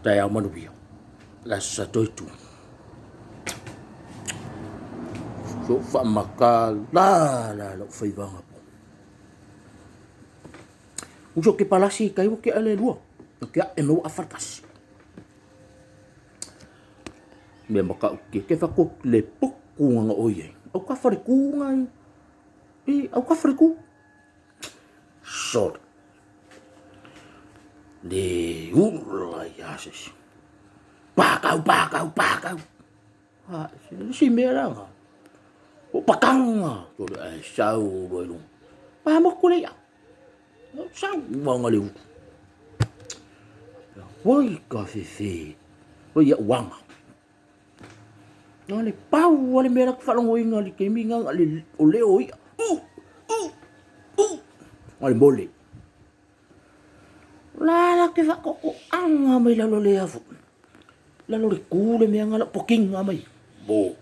Taeao manuia. Le Aso Sa Toitu. So faamatala la lou faivaga po. Uso ke palasi kai o ke ale lua. O ke ae mau afarkasi. Mea makau ke ke whako le puku nganga o iei. Au ka whare kū ngai. I, au ka whare kū. Sorry. Le ula i asesi. Pākau, pākau, pākau. Ha, si mea la nga. O pakanga. Tole ai sau roi lunga. Pā moko le ia. Sau wanga le utu. Wai ka fefe. Wai ia wanga. Nā le pau a le mea la whalongo inga li kemi nga le o leo ia. U, u, u. Nga le mole. La la ke whakoko anga mai lalo le afu. Lalo le kū le mea nga la pokinga mai. Bo.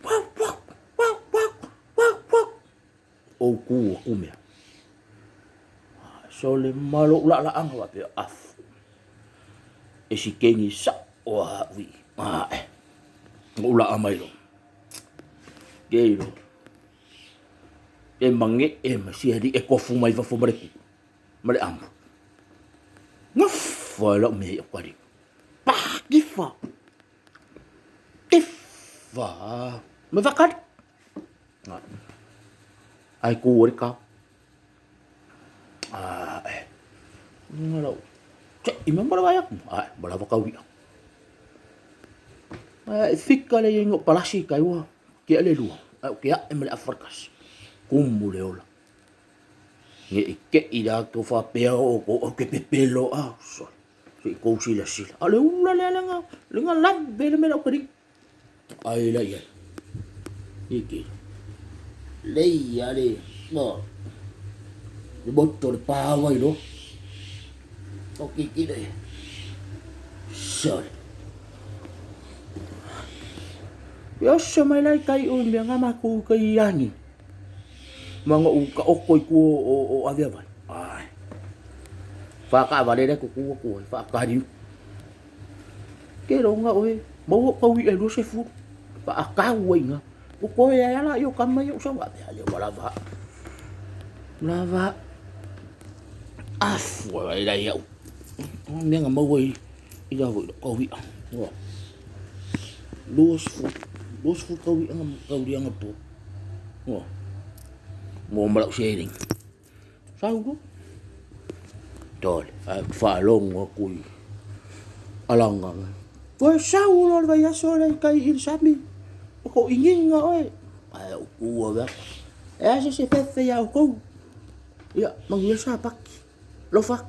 Wau, wau, wau, wau, wau, wau. O kū a kumea. So le malo ula la anga wa pe afu. E si kengi sa o a ui. A e. Ula a mai lo. Ke lo. E mange e ma sia di e kofu mai fafo ma le ku ma le amu. Gafa e lau mea i au kari. Pa, kifa. Kifa. Ma whakari. Ai ku ori ka. Ah, eh. Nga lau. Che, i mea mara vai aku. Ai, mara whakauia. Ai, fika le ingo palasi kai ua. Ke ale lua. Ai, ke a e mele afarkas. Kumu le ola. Nge i ke i la to fa pea o ko o ke pepelo a. So, se i kou sila sila. A le ula le ale nga, le nga lave le mele o kari. Ai la ia. I ke. Le ia le, no. Le moto le pāwa i lo. O ki ki le. Sorry. Ia oso mai lai kai o mea ngā mākou kai angi. Manga u ka oko i ku o, o avea vai. Ai. Whakaawale le kuku o kua, whaakari. Ke ronga oe, mau o kau i e lua se furu. Whaakau ai ngā. O koe ai ala i o kama i o sawa. Mea le wala wa. La wa. Afu ai lai au. Mea ngā mau ai i la voi kau i a. 20, 20 kau i anga kau i anga po. Mo ma lau sharing. Sau ko. Tole, ai whaalongo aku i alanga. Koe sau lo le vai aso le kai i le sami. O ko inginga oe. Ai o kua vea. E ase se fefe ia o kou. Ia, mangu sa paki. Lofa.